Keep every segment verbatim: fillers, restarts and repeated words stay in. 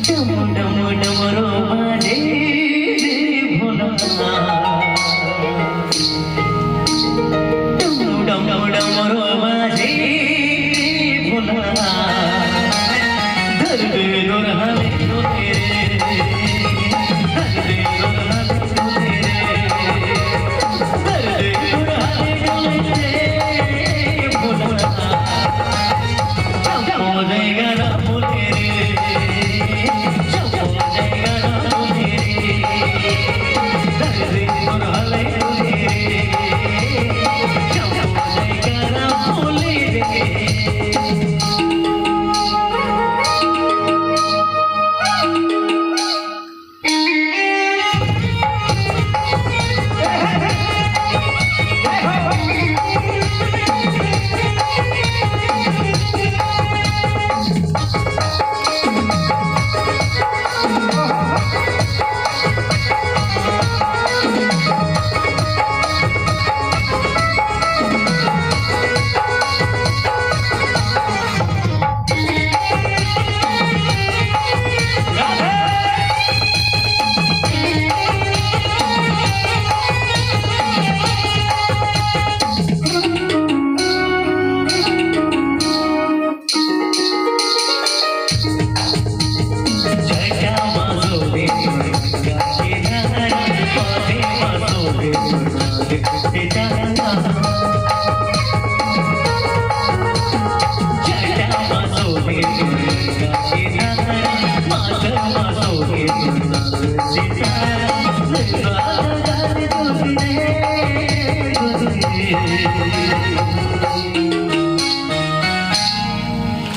डम डम डमरू बाजे रे भोला। डम डम डमरू बाजे रे भोला। दर्द दुरहले डोले रे। दर्द दुरहले डोले रे। दर्द दुरहले डोले रे भोला।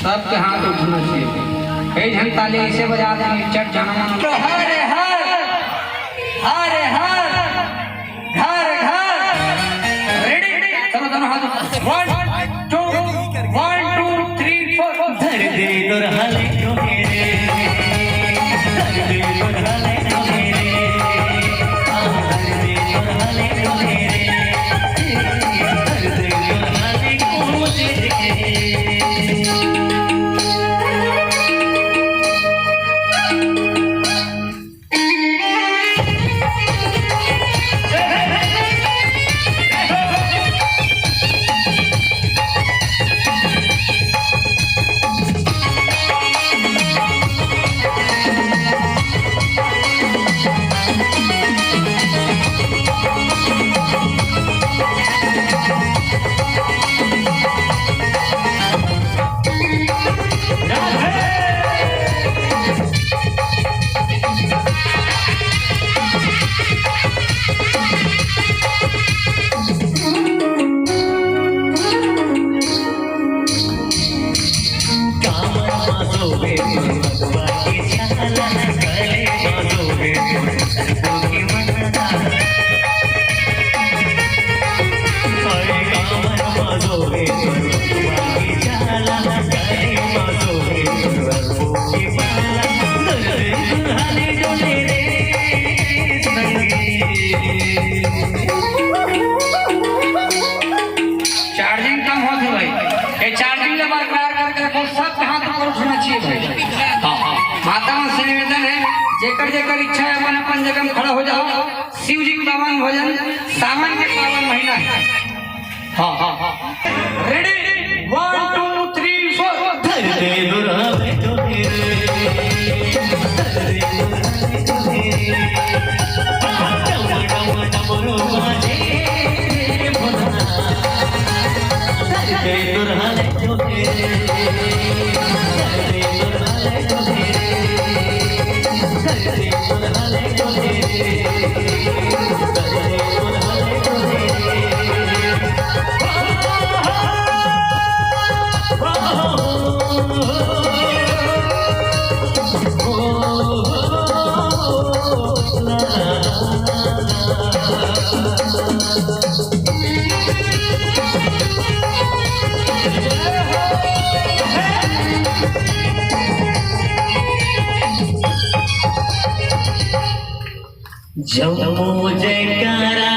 सबके हाथ उठना चाहिए। कई झन ताली ऐसे बजा देंगे, चट जाना मन। तो हर हर, हर हर, घर घर। रेडी? चलो दोनों हाथ। वन, टू, वन, टू, थ्री, फोर। धर दे दुरहले को मेरे, धर दे दुरहले को मेरे, आ, धर दे दुरहले को मेरे, धर दे दुरहले को मेरे। चार्जिंग कम होत हे भाई, ये चार्जिंग ला बरकरार करके रखो, सबके हाथ ऊपर उठना चाहिए भाई। हाँ, हाँ। माता मन से निवेदन हे, जेकर जेकर इच्छा हे अपन अपन जगह में खड़ा हो जाओ। शिव जी के पावन भजन, सावन के पावन महीना हे। हाँ, हाँ, हाँ। रेडी, वन, टू, थ्री, फोर। धर दे दुरहले को मेरे, धर दे दुरहले को मेरे। डम डम डमरू बाजे रे भोला। धर दे दुरहले को मेरे, धर दे दुरहले को मेरे। जम्मो जयकारा